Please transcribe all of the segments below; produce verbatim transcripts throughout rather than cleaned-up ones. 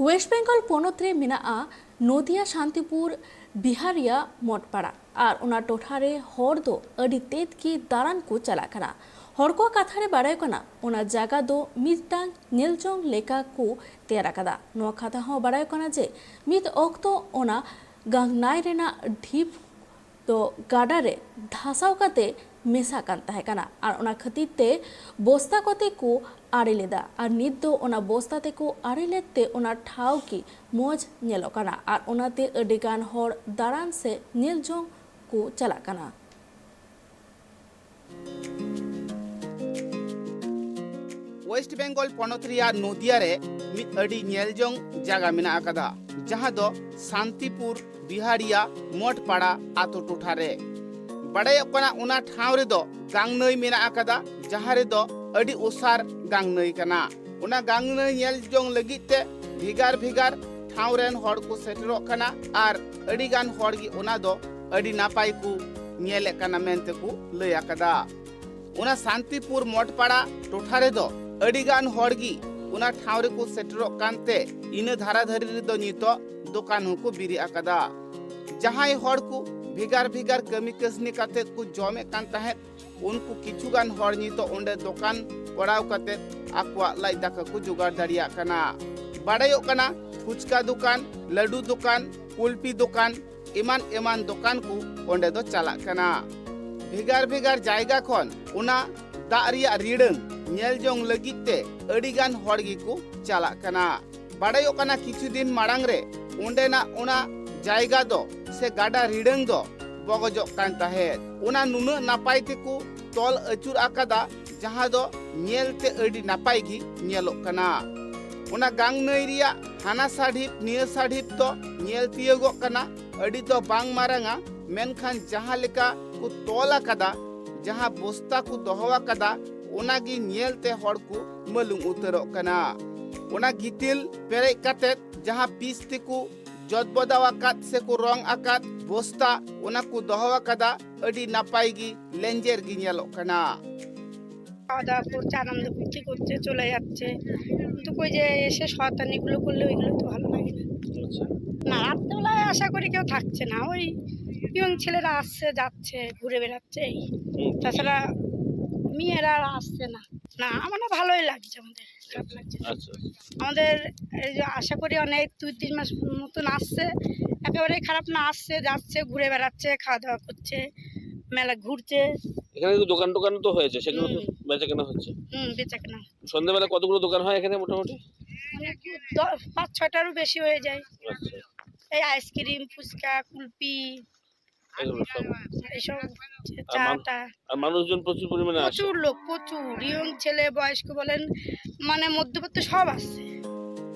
West Bengal ᱯᱚᱱᱚᱛ ᱨᱮ ᱢᱮᱱᱟᱜᱼᱟ ᱱᱚᱫᱤᱭᱟ ᱥᱟᱱᱛᱤᱯᱩᱨ ᱵᱤᱦᱟᱨᱤᱭᱟ ᱢᱚᱴᱯᱟᱲᱟ᱾ ᱟᱨ ᱚᱱᱟ ᱴᱚᱴᱷᱟ ᱨᱮ ᱦᱚᱲ ᱫᱚ ᱟᱹᱰᱤ ᱛᱮᱫ ᱜᱮ ᱫᱟᱬᱟᱱ ᱠᱚ ᱪᱟᱞᱟᱜ ᱠᱟᱱᱟ᱾ ᱦᱚᱲ ᱠᱚᱣᱟᱜ ᱠᱟᱛᱷᱟ ᱨᱮ ᱵᱟᱲᱟᱭᱚᱜ ᱠᱟᱱᱟ, ᱚᱱᱟ ᱡᱟᱭᱜᱟ ᱫᱚ ᱢᱤᱫᱴᱟᱝ ᱧᱮᱞ ᱡᱚᱝ ᱞᱮᱠᱟ ᱠᱚ ᱛᱮᱭᱟᱨ ᱟᱠᱟᱫᱟ᱾ ᱱᱚᱣᱟ ᱠᱟᱛᱷᱟ ᱦᱚᱸ ᱵᱟᱲᱟᱭᱚᱜ ᱠᱟᱱᱟ ᱡᱮ ᱢᱤᱫ ᱚᱠᱛᱚ ᱚᱱᱟ ᱜᱟᱝᱱᱟᱭ ᱨᱮᱱᱟᱜ ᱰᱷᱤᱯ ᱫᱚ ᱜᱟᱰᱟ ᱨᱮ ᱫᱷᱟᱥᱟᱣ ᱠᱟᱛᱮ ᱢᱮᱥᱟ ᱠᱟᱱ ᱛᱟᱦᱮᱸ ᱠᱟᱱᱟ᱾ ᱟᱨ ᱚᱱᱟ ᱠᱷᱟᱹᱛᱤᱨ ᱛᱮ ᱵᱚᱥᱛᱟ ᱠᱚᱛᱮ ᱠᱚ ᱟᱲᱮ ᱞᱮᱫᱟ᱾ ᱟᱨ ᱱᱤᱛ ᱫᱚ ᱚᱱᱟ ᱵᱚᱥᱛᱟ ᱛᱮᱠᱚ ᱟᱲᱮ ᱞᱮᱫ ᱛᱮ ᱚᱱᱟ ᱴᱷᱟᱶ ᱜᱮ ᱢᱚᱡᱽ ᱧᱮᱞᱚᱜ ᱠᱟᱱᱟ᱾ ᱟᱨ ᱚᱱᱟᱛᱮ ᱟᱹᱰᱤ ᱜᱟᱱ ᱦᱚᱲ ᱫᱟᱬᱟᱱ ᱥᱮ ᱧᱮᱞ ᱡᱚᱝ ᱠᱚ ᱪᱟᱞᱟᱜ ᱠᱟᱱᱟ᱾ ᱳᱭᱮᱥᱴ ᱵᱮᱝᱜᱚᱞ ᱯᱚᱱᱚᱛ ᱨᱮᱭᱟᱜ ᱱᱚᱫᱤᱭᱟ ᱨᱮ ᱢᱤᱫ ᱟᱹᱰᱤ ᱧᱮᱞ ᱡᱚᱝ ᱡᱟᱭᱜᱟ ᱢᱮᱱᱟᱜ ᱟᱠᱟᱫᱟ, ᱡᱟᱦᱟᱸ ᱫᱚ ᱥᱟᱱᱛᱤᱯᱩᱨ ᱵᱤᱦᱟᱨᱤᱭᱟ ᱢᱚᱴᱯᱟᱲᱟ ᱟᱛᱳ ᱴᱚᱴᱷᱟ ᱨᱮ᱾ ᱵᱟᱲᱟᱭᱚᱜ ᱠᱟᱱᱟ, ᱚᱱᱟ ᱴᱷᱟᱶ ᱨᱮᱫᱚ ᱜᱟᱝ ᱱᱟᱹᱭ ᱢᱮᱱᱟᱜ ᱟᱠᱟᱫᱟ, ᱡᱟᱦᱟᱸ ᱨᱮᱫᱚ ᱟᱹᱰᱤ ᱚᱥᱟᱨ ᱜᱟᱝ ᱱᱟᱹᱭ ᱠᱟᱱᱟ᱾ ᱚᱱᱟ ᱜᱟᱝ ᱱᱟᱹᱭ ᱧᱮᱞ ᱡᱚᱝ ᱞᱟᱹᱜᱤᱫ ᱛᱮ ᱵᱷᱮᱜᱟᱨ ᱵᱷᱮᱜᱟᱨ ᱴᱷᱟᱶ ᱨᱮᱱ ᱦᱚᱲ ᱠᱚ ᱥᱮᱴᱮᱨᱚᱜ ᱠᱟᱱᱟ᱾ ᱟᱨ ᱟᱹᱰᱤ ᱜᱟᱱ ᱦᱚᱲ ᱜᱮ ᱚᱱᱟ ᱫᱚ ᱟᱹᱰᱤ ᱱᱟᱯᱟᱭ ᱠᱚ ᱧᱮᱞᱮᱫ ᱠᱟᱱᱟ ᱢᱮᱱᱛᱮ ᱠᱚ ᱞᱟᱹᱭ ᱟᱠᱟᱫᱟ᱾ ᱚᱱᱟ ᱥᱟᱱᱛᱤᱯᱩᱨ ᱢᱚᱴᱯᱟᱲᱟ ᱴᱚᱴᱷᱟ ᱨᱮᱫᱚ ᱟᱹᱰᱤ ᱜᱟᱱ ᱦᱚᱲ ᱜᱮ ᱚᱱᱟ ᱴᱷᱟᱶ ᱨᱮᱠᱚ ᱥᱮᱴᱮᱨᱚᱜ ᱠᱟᱱᱛᱮ ᱤᱱᱟᱹ ᱫᱷᱟᱨᱟ ᱫᱷᱟᱨᱤ ᱨᱮᱫᱚ ᱱᱤᱛᱚᱜ ᱫᱚᱠᱟᱱ ᱦᱚᱸᱠᱚ ᱵᱮᱨᱮᱫ ᱟᱠᱟᱫᱟ᱾ ᱡᱟᱦᱟᱸᱭ ᱦᱚᱲ ᱠᱚ ᱵᱷᱮᱜᱟᱨ ᱵᱷᱮᱜᱟᱨ ᱠᱟᱹᱢᱤ ᱠᱟᱹᱥᱱᱤ ᱠᱟᱛᱮᱫ ᱠᱚ ᱡᱚᱢᱮᱫ ᱠᱟᱱ ᱛᱟᱦᱮᱸᱫ, ᱩᱱᱠᱩ ᱠᱤᱪᱷᱩ ᱜᱟᱱ ᱦᱚᱲ ᱱᱤᱛᱚᱜ ᱚᱸᱰᱮ ᱫᱚᱠᱟᱱ ᱠᱚᱨᱟᱣ ᱠᱟᱛᱮᱫ ᱟᱠᱚᱣᱟᱜ ᱞᱟᱡ ᱫᱟᱠᱟ ᱠᱚ ᱡᱚᱜᱟᱲ ᱫᱟᱲᱮᱭᱟᱜ ᱠᱟᱱᱟ᱾ ᱵᱟᱲᱟᱭᱚᱜ ᱠᱟᱱᱟ, ᱯᱷᱩᱪᱠᱟ ᱫᱚᱠᱟᱱ, ᱞᱟᱹᱰᱩ ᱫᱚᱠᱟᱱ, ᱠᱩᱞᱯᱤ ᱫᱚᱠᱟᱱ, ᱮᱢᱟᱱ ᱮᱢᱟᱱ ᱫᱚᱠᱟᱱ ᱠᱚ ᱚᱸᱰᱮ ᱫᱚ ᱪᱟᱞᱟᱜ ᱠᱟᱱᱟ᱾ ᱵᱷᱮᱜᱟᱨ ᱵᱷᱮᱜᱟᱨ ᱡᱟᱭᱜᱟ ᱠᱷᱚᱱ ᱚᱱᱟ ᱫᱟᱜ ᱨᱮᱭᱟᱜ ᱨᱤᱲᱟᱹᱝ ᱧᱮᱞ ᱡᱚᱝ ᱞᱟᱹᱜᱤᱫ ᱛᱮ ᱟᱹᱰᱤ ᱜᱟᱱ ᱦᱚᱲ ᱜᱮᱠᱚ ᱪᱟᱞᱟᱜ ᱠᱟᱱᱟ᱾ ᱵᱟᱲᱟᱭᱚᱜ ᱠᱟᱱᱟ, ᱠᱤᱪᱷᱩ ᱫᱤᱱ ᱢᱟᱲᱟᱝ ᱨᱮ ᱚᱸᱰᱮᱱᱟᱜ ᱚᱱᱟ ᱡᱟᱭᱜᱟ ᱫᱚ ᱥᱮ ᱜᱟᱰᱟ ᱨᱤᱲᱟᱹᱝ ᱫᱚ ᱵᱚᱜᱚᱡᱚᱜ ᱠᱟᱱ ᱛᱟᱦᱮᱸᱫ᱾ ᱚᱱᱟ ᱱᱩᱱᱟᱹᱜ ᱱᱟᱯᱟᱭ ᱛᱮᱠᱚ ᱛᱚᱞ ᱟᱹᱪᱩᱨ ᱟᱠᱟᱫᱟ, ᱡᱟᱦᱟᱸ ᱫᱚ ᱧᱮᱞ ᱛᱮ ᱟᱹᱰᱤ ᱱᱟᱯᱟᱭ ᱜᱮ ᱧᱮᱞᱚᱜ ᱠᱟᱱᱟ᱾ ᱚᱱᱟ ᱜᱟᱝ ᱱᱟᱹᱭ ᱨᱮᱭᱟᱜ ᱦᱟᱱᱟ ᱥᱟ ᱰᱷᱤᱯ ᱱᱤᱭᱟᱹ ᱥᱟ ᱰᱷᱤᱯ ᱫᱚ ᱧᱮᱞ ᱛᱤᱭᱳᱜᱚᱜ ᱠᱟᱱᱟ, ᱟᱹᱰᱤ ᱫᱚ ᱵᱟᱝ ᱢᱟᱨᱟᱝᱟ, ᱢᱮᱱᱠᱷᱟᱱ ᱡᱟᱦᱟᱸ ᱞᱮᱠᱟ ᱠᱚ ᱛᱚᱞ ᱟᱠᱟᱫᱟ, ᱡᱟᱦᱟᱸ ᱵᱚᱥᱛᱟ ᱠᱚ ᱫᱚᱦᱚ ᱟᱠᱟᱫᱟ, ᱚᱱᱟ ᱜᱮ ᱧᱮᱞ ᱛᱮ ᱦᱚᱲ ᱠᱚ ᱢᱟᱹᱞᱩᱢ ᱩᱛᱟᱹᱨᱚᱜ ᱠᱟᱱᱟ᱾ ᱚᱱᱟ ᱜᱤᱛᱤᱞ ᱯᱮᱨᱮᱡ ᱠᱟᱛᱮᱫ ᱡᱟᱦᱟᱸ ᱯᱤᱪ ᱛᱮᱠᱚ ᱡᱚᱫᱵᱚᱫᱟᱣ ᱟᱠᱟᱫ ᱥᱮ ᱠᱚ ᱨᱚᱝ ᱟᱠᱟᱫ ᱵᱚᱥᱛᱟ, ᱚᱱᱟ ᱠᱚ ᱫᱚᱦᱚ ᱟᱠᱟᱫᱟ, ᱟᱹᱰᱤ ᱱᱟᱯᱟᱭ ᱜᱮ ᱞᱮᱸᱡᱮᱨ ᱜᱮ ᱧᱮᱞᱚᱜ ᱠᱟᱱᱟ᱾ খাওয়া দাওয়া করছে, আনন্দ ফুর্তি করছে, চলে যাচ্ছে। কিন্তু কই যে এসে শয়তানিগুলো করলে ওইগুলো তো ভালো লাগে না। আচ্ছা। না, রাত্রেবেলায় আশা করি কেউ থাকছে না, ওই ইয়ং ছেলেরা আসছে যাচ্ছে, ঘুরে বেড়াচ্ছে এই। তাছাড়া মেয়েরা আর আসছে না। না, মানে ভালোই লাগছে আমাদের, খারাপ লাগছে না। আচ্ছা। আমাদের এই যে আশা করি অনেক দুই তিন মাস মতন আসছে, একেবারে খারাপ না, আসছে যাচ্ছে, ঘুরে বেড়াচ্ছে, খাওয়া দাওয়া করছে, মেলা ঘুরছে। এখানে তো দোকান টোকান তো হয়েছে, সেগুলো তো বেচা কেনা হচ্ছে। হুম, বেচা কেনা। সন্ধ্যাবেলা কতগুলো দোকান হয় এখানে মোটামুটি? মানে কি, দশ, পাঁচ ছয়টারও বেশি হয়ে যায়। আচ্ছা। এই আইসক্রিম, ফুচকা, কুলফি, এগুলো সব। এইসব হচ্ছে, আর চা মানু- টা। আর মানুষজন প্রচুর পরিমাণে আসে। প্রচুর লোক, প্রচুর। ইয়ং ছেলে, বয়স্ক বলেন, মানে মধ্যবিত্ত সব আসে।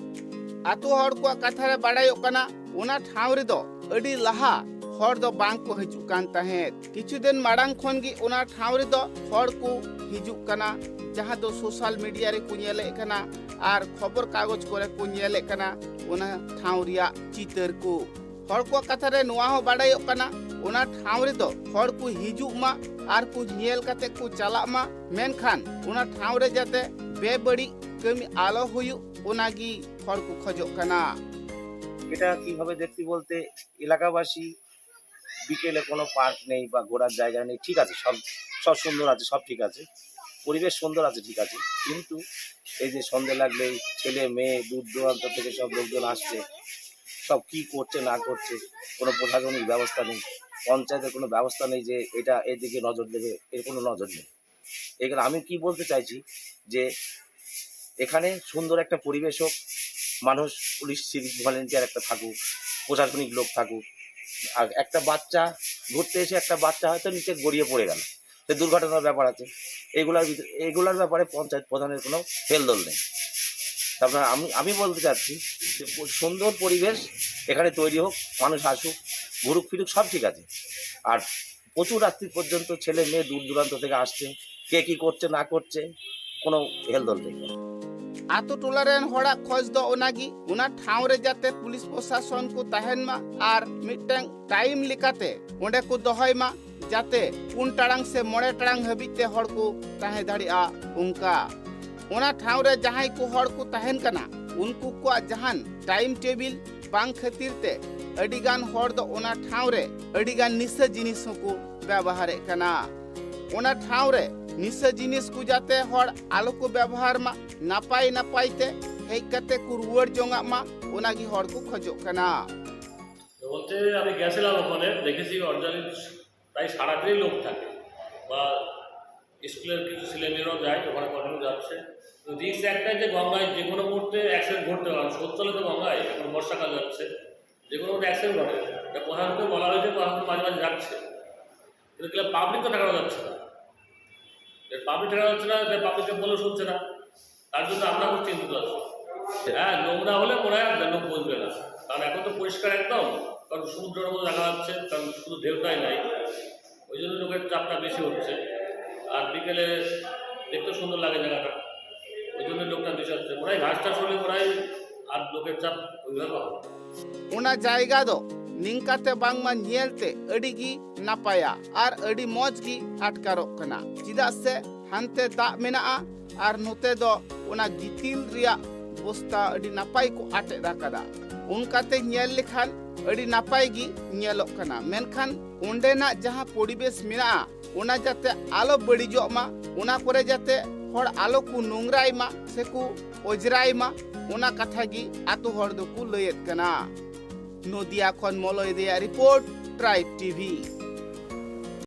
ᱟᱛᱳ ᱦᱚᱲ ᱠᱚᱣᱟᱜ ᱠᱟᱛᱷᱟ ᱨᱮ ᱵᱟᱲᱟᱭᱚᱜ ᱠᱟᱱᱟ, ᱚᱱᱟ ᱴᱷᱟᱶ ᱨᱮᱫᱚ ᱟᱹᱰᱤ ᱞᱟᱦᱟ ᱦᱚᱲ ᱫᱚ ᱵᱟᱝ ᱠᱚ ᱦᱤᱡᱩᱜ ᱠᱟᱱ ᱛᱟᱦᱮᱸᱫ᱾ ᱠᱤᱪᱷᱩ ᱫᱤᱱ ᱢᱟᱲᱟᱝ ᱠᱷᱚᱱ ᱜᱮ ᱚᱱᱟ ᱴᱷᱟᱶ ᱨᱮᱫᱚ ᱦᱚᱲ ᱠᱚ ᱦᱤᱡᱩᱜ ᱠᱟᱱᱟ, ᱡᱟᱦᱟᱸ ᱫᱚ ᱥᱳᱥᱟᱞ ᱢᱤᱰᱤᱭᱟ ᱨᱮᱠᱚ ᱧᱮᱞᱮᱫ ᱠᱟᱱᱟ ᱟᱨ ᱠᱷᱚᱵᱚᱨ ᱠᱟᱜᱚᱡᱽ ᱠᱚᱨᱮ ᱠᱚ ᱧᱮᱞᱮᱫ ᱠᱟᱱᱟ ᱚᱱᱟ ᱴᱷᱟᱶ ᱨᱮᱭᱟᱜ ᱪᱤᱛᱟᱹᱨ ᱠᱚ᱾ ᱦᱚᱲ ᱠᱚᱣᱟᱜ ᱠᱟᱛᱷᱟ ᱨᱮ ᱱᱚᱣᱟ ᱦᱚᱸ ᱵᱟᱰᱟᱭᱚᱜ ᱠᱟᱱᱟ, ᱚᱱᱟ ᱴᱷᱟᱶ ᱨᱮᱫᱚ ᱦᱚᱲ ᱠᱚ ᱦᱤᱡᱩᱜ ᱢᱟ ᱟᱨ ᱠᱚ ᱧᱮᱞ ᱠᱟᱛᱮ ᱠᱚ ᱪᱟᱞᱟᱜ ᱢᱟ, ᱢᱮᱱᱠᱷᱟᱱ ᱚᱱᱟ ᱴᱷᱟᱶ ᱨᱮ ᱡᱟᱛᱮ ᱵᱮᱵᱟᱹᱲᱤᱡ ᱠᱟᱹᱢᱤ ᱟᱞᱚ ᱦᱩᱭᱩᱜ, ᱚᱱᱟ ᱜᱮ ᱦᱚᱲ ᱠᱚ ᱠᱷᱚᱡᱚᱜ ᱠᱟᱱᱟ᱾ এটা কিভাবে দেখতে বলতে, এলাকাবাসী বিকেলে কোনো পার্ক নেই বা ঘোরার জায়গা নেই, ঠিক আছে, সব, সব সুন্দর আছে, সব ঠিক আছে, পরিবেশ সুন্দর আছে, ঠিক আছে, কিন্তু এই যে সন্ধে লাগলেই ছেলে মেয়ে দূর দূরান্ত থেকে সব লোকজন আসছে, সব কি করছে না করছে, কোনো প্রশাসনিক ব্যবস্থা নেই, পঞ্চায়েতের কোনো ব্যবস্থা নেই যে এটা এদিকে নজর দেবে, এর কোনো নজর নেই। এখানে আমি কি বলতে চাইছি যে এখানে সুন্দর একটা পরিবেশ হোক, মানুষ, পুলিশ, সিভিক ভলেন্টিয়ার একটা থাকুক, প্রশাসনিক লোক থাকুক। আর একটা বাচ্চা ঘুরতে এসে একটা বাচ্চা হয়তো নিচে গড়িয়ে পড়ে গেল, সে দুর্ঘটনার ব্যাপার আছে, এগুলার ভিতরে, এগুলার ব্যাপারে পঞ্চায়েত প্রধানের কোনো হেলদোল নেই। তারপরে আমি আমি বলতে চাচ্ছি যে প- সুন্দর পরিবেশ এখানে তৈরি হোক, মানুষ আসুক, ঘুরুক ফিরুক, সব ঠিক আছে। আর প্রচুর রাত্রি পর্যন্ত ছেলে মেয়ে দূর দূরান্ত থেকে আসছে, কে কি করছে না করছে, কোনো হেলদোল নেই। ᱟᱛᱳ ᱴᱚᱞᱟ ᱨᱮᱱ ᱦᱚᱲᱟᱜ ᱠᱷᱚᱡᱽ ᱫᱚ ᱚᱱᱟ ᱜᱮ, ᱚᱱᱟ ᱴᱷᱟᱶ ᱨᱮ ᱡᱟᱛᱮ ᱯᱩᱞᱤᱥ ᱯᱨᱚᱥᱟᱥᱚᱱ ᱠᱚ ᱛᱟᱦᱮᱱ ᱢᱟ ᱟᱨ ᱢᱤᱫᱴᱟᱝ ᱴᱟᱭᱤᱢ ᱞᱮᱠᱟᱛᱮ ᱚᱸᱰᱮ ᱠᱚ ᱫᱚᱦᱚᱭ ᱢᱟ, ᱡᱟᱛᱮ ᱯᱩᱱ ᱴᱟᱲᱟᱝ ᱥᱮ ᱢᱚᱬᱮ ᱴᱟᱲᱟᱝ ᱦᱟᱹᱵᱤᱡ ᱛᱮ ᱦᱚᱲ ᱠᱚ ᱛᱟᱦᱮᱸ ᱫᱟᱲᱮᱭᱟᱜᱼᱟ᱾ ᱚᱱᱠᱟ ᱚᱱᱟ ᱴᱷᱟᱶ ᱨᱮ ᱡᱟᱦᱟᱸᱭ ᱠᱚ ᱦᱚᱲ ᱠᱚ ᱛᱟᱦᱮᱱ ᱠᱟᱱᱟ, ᱩᱱᱠᱩ ᱠᱚᱣᱟᱜ ᱡᱟᱦᱟᱱ ᱴᱟᱭᱤᱢ ᱴᱮᱵᱤᱞ ᱵᱟᱝ ᱠᱷᱟᱹᱛᱤᱨ ᱛᱮ ᱟᱹᱰᱤ ᱜᱟᱱ ᱦᱚᱲ ᱫᱚ ᱚᱱᱟ ᱴᱷᱟᱶ ᱨᱮ ᱟᱹᱰᱤ ᱜᱟᱱ ᱱᱤᱥᱟᱹ ᱡᱤᱱᱤᱥ ᱦᱚᱸᱠᱚ ᱵᱮᱵᱚᱦᱟᱨᱮᱫ ᱠᱟᱱᱟ᱾ ᱚᱱᱟ ᱴᱷᱟᱶ ᱨᱮ ᱱᱤᱥᱟᱹ ᱡᱤᱱᱤᱥ ᱠᱚ ᱡᱟᱛᱮ ᱦᱚᱲ ᱟᱞᱚ ᱠᱚ ᱵᱮᱵᱚᱦᱟᱨ ᱢᱟ, ᱱᱟᱯᱟᱭ ᱱᱟᱯᱟᱭ ᱛᱮ ᱦᱮᱡ ᱠᱟᱛᱮ ᱠᱚ ᱨᱩᱣᱟᱹᱲ ᱡᱚᱝᱟᱜ ᱢᱟ, ᱚᱱᱟ ᱜᱮ ᱦᱚᱲ ᱠᱚ ᱠᱷᱚᱡᱚᱜ ᱠᱟᱱᱟ᱾ বলতে আমি গেছিলাম ওখানে, দেখেছি অরিজিনালি প্রায় সারাদিনই লোক থাকে, বা স্কুলের কিছু ছেলেমেয়েরাও যায় ওখানে, কন্টিনিউ যাচ্ছে। তো রিস্ক একটাই যে গঙ্গায় যে কোনো মুহূর্তে অ্যাক্সিডেন্ট ঘটতে পারে। স্রোত চলে তো গঙ্গায়, এখন বর্ষাকাল যাচ্ছে, যে কোনো মুহূর্তে অ্যাক্সিডেন্ট ঘটে। এটা প্রশাসনকে বলা হয়েছে, প্রশাসন মাঝে মাঝে যাচ্ছে, কিন্তু পাবলিক তো ঠেকানো যাচ্ছে না। পাবলিক ঠেকানো যাচ্ছে না, পাবলিককে বললেও শুনছে না, তার জন্য আমরা খুব চিন্তিত আছি। হ্যাঁ, নোংরা হলে মনে হয় আর লোক বসবে না, কারণ এখন তো পরিষ্কার একদম, কারণ সমুদ্রের মতো দেখা যাচ্ছে, কারণ শুধু ঢেউটাই নাই, ওই জন্য লোকের চাপটা বেশি হচ্ছে। আর বিকেলে দেখতে সুন্দর লাগে জায়গাটা, ওই জন্য লোকটা বেশি হচ্ছে। মনে হয় ঘাস টাস হলে মনে হয় আর লোকের চাপ ওইভাবে হবে। ᱚᱱᱟ ᱡᱟᱭᱜᱟ ᱫᱚ ᱱᱤᱝᱠᱟᱛᱮ ᱵᱟᱝᱢᱟ ᱧᱮᱞᱛᱮ ᱟᱹᱰᱤ ᱜᱮ ᱱᱟᱯᱟᱭᱟ ᱟᱨ ᱟᱹᱰᱤ ᱢᱚᱡᱽ ᱜᱮ ᱟᱴᱠᱟᱨᱚᱜ ᱠᱟᱱᱟ, ᱪᱮᱫᱟᱜ ᱥᱮ ᱦᱟᱱᱛᱮ ᱫᱟᱜ ᱢᱮᱱᱟᱜᱼᱟ ᱟᱨ ᱱᱚᱛᱮ ᱫᱚ ᱚᱱᱟ ᱜᱤᱛᱤᱞ ᱨᱮᱭᱟᱜ ᱵᱚᱥᱛᱟ ᱟᱹᱰᱤ ᱱᱟᱯᱟᱭ ᱠᱚ ᱟᱴᱮᱫ ᱟᱠᱟᱫᱟ᱾ ᱚᱱᱠᱟᱛᱮ ᱧᱮᱞ ᱞᱮᱠᱷᱟᱱ ᱟᱹᱰᱤ ᱱᱟᱯᱟᱭ ᱜᱮ ᱧᱮᱞᱚᱜ ᱠᱟᱱᱟ, ᱢᱮᱱᱠᱷᱟᱱ ᱚᱸᱰᱮᱱᱟᱜ ᱡᱟᱦᱟᱸ ᱯᱚᱨᱤᱵᱮᱥ ᱢᱮᱱᱟᱜᱼᱟ, ᱚᱱᱟ ᱡᱟᱛᱮ ᱟᱞᱚ ᱵᱟᱹᱲᱤᱡᱚᱜ ᱢᱟ, ᱚᱱᱟ ᱠᱚᱨᱮ ᱡᱟᱛᱮ ᱦᱚᱲ ᱟᱞᱚ ᱠᱚ ᱱᱚᱝᱨᱟᱭ ᱢᱟ ᱥᱮ ᱠᱚ ᱚᱡᱽᱨᱟᱭ ᱢᱟ, ᱚᱱᱟ ᱠᱟᱛᱷᱟ ᱜᱮ ᱟᱛᱳ ᱦᱚᱲ ᱫᱚᱠᱚ ᱞᱟᱹᱭᱮᱫ ᱠᱟᱱᱟ᱾ ᱱᱚᱫᱤᱭᱟ ᱠᱷᱚᱱ ᱢᱚᱞᱚᱭ ᱨᱮᱭᱟᱜ ᱨᱤᱯᱳᱨᱴ, ᱴᱨᱟᱭᱤᱵᱽ ᱴᱤᱵᱷᱤ᱾